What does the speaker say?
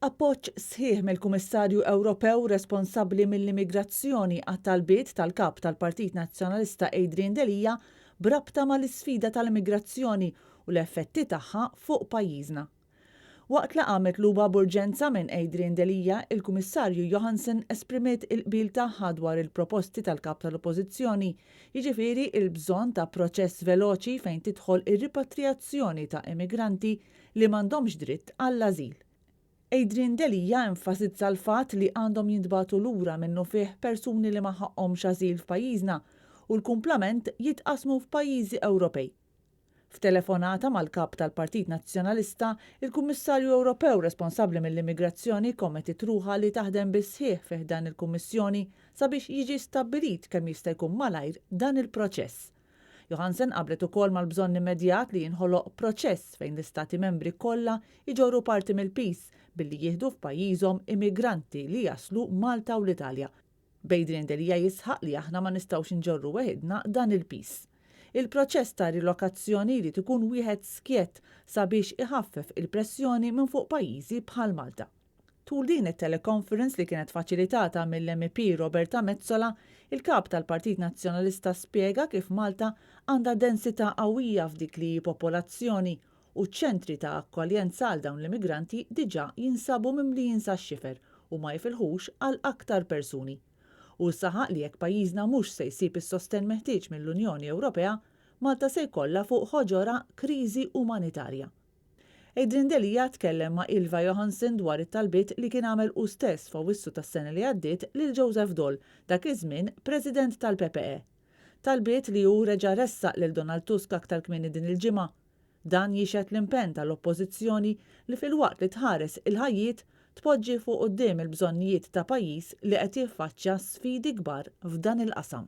Appoġġ sħiħ mill-Kummissarju Ewropew responsabbli mill-immigrazzjoni għat-talbiet tal-Kap tal-Partit Nazzjonalista Adrian Delia b'rabta mal-isfida tal-immigrazzjoni u l-effetti tagħha fuq pajjiżna. Waqt laqgħa mitluba b'urġenza minn Adrian Delia, il-Kummissarju Johansson esprimiet il-qbil tagħha dwar il-proposti tal-Kap tal-Oppożizzjoni, jiġifieri l-bżonn ta' proċess veloċi fejn tidħol ir-ripatrijazzjoni ta' immigranti li m'għandhomx dritt għall-ażil. Adrian Delia enfasizza l-fatt li għandhom jintbagħtu lura minnufih persuni li ma ħaqqhomx ażil f'pajjiżna u l-kumplament jitqassmu f'pajjiżi Ewropej. F'telefonata mal-Kap tal-Partit Nazzjonalista, il-Kummissarju Ewropew responsabbli mill-immigrazzjoni kkommettiet ruħha li taħdem bis-sħiħ fi ħdan il-Kummissjoni sabiex jiġi stabbilit kemm jista' jkun malajr dan il-proċess. Johansen qablet ukoll mal-bżonn immedjat li jinħoloq proċess fejn l-Istati Membri kollha jġorru parti mill-piż billi jieħdu f'pajjiżhom immigranti li jaslu Malta u l-Italja. B'Adrian Delia jisħaq li aħna ma nistgħux inġorru weħidna dan il-piż. Il-proċess ta' rilokazzjoni jrid ikun wieħed skjett sabiex iħaffef il-pressjoni minn fuq pajjiżi bħal Malta. Tul din it-teleconference li kienet faċilitata mill-MEP Roberta Metsola, il-Kap tal-Partit Nazzjonalista spjega kif Malta għandha densità qawwija f'dik li hi popolazzjoni u ċ-ċentri ta' akkoljenza għal dawn l-immigranti diġà jinsabu mimlijin sax-xifer u ma jifilħux għal aktar persuni. Hu saħaq li jekk pajjiżna mhux se jsib is-sostenn meħtieġ mill-Unjoni Ewropea, Malta se jkollha fuq ħoġorha kriżi umanitarja. Adrian Delia tkellem ma' Ylva Johansson dwar it-talbiet li kien għamel hu stess f'Awwissu tas-sena li għaddiet lil Joseph Daul, dak iż-żmien President tal-PPE. Talbiet li hu reġa' ressaq lil Donald Tusk aktar kmieni din il-ġimgħa. Dan jixhed l-impenn tal-Oppożizzjoni li filwaqt li tħares il-ħajjiet, tpoġġi fuq quddiem il-bżonnijiet ta' pajjiż li qed jiffaċċja sfidi kbar f'dan il-qasam.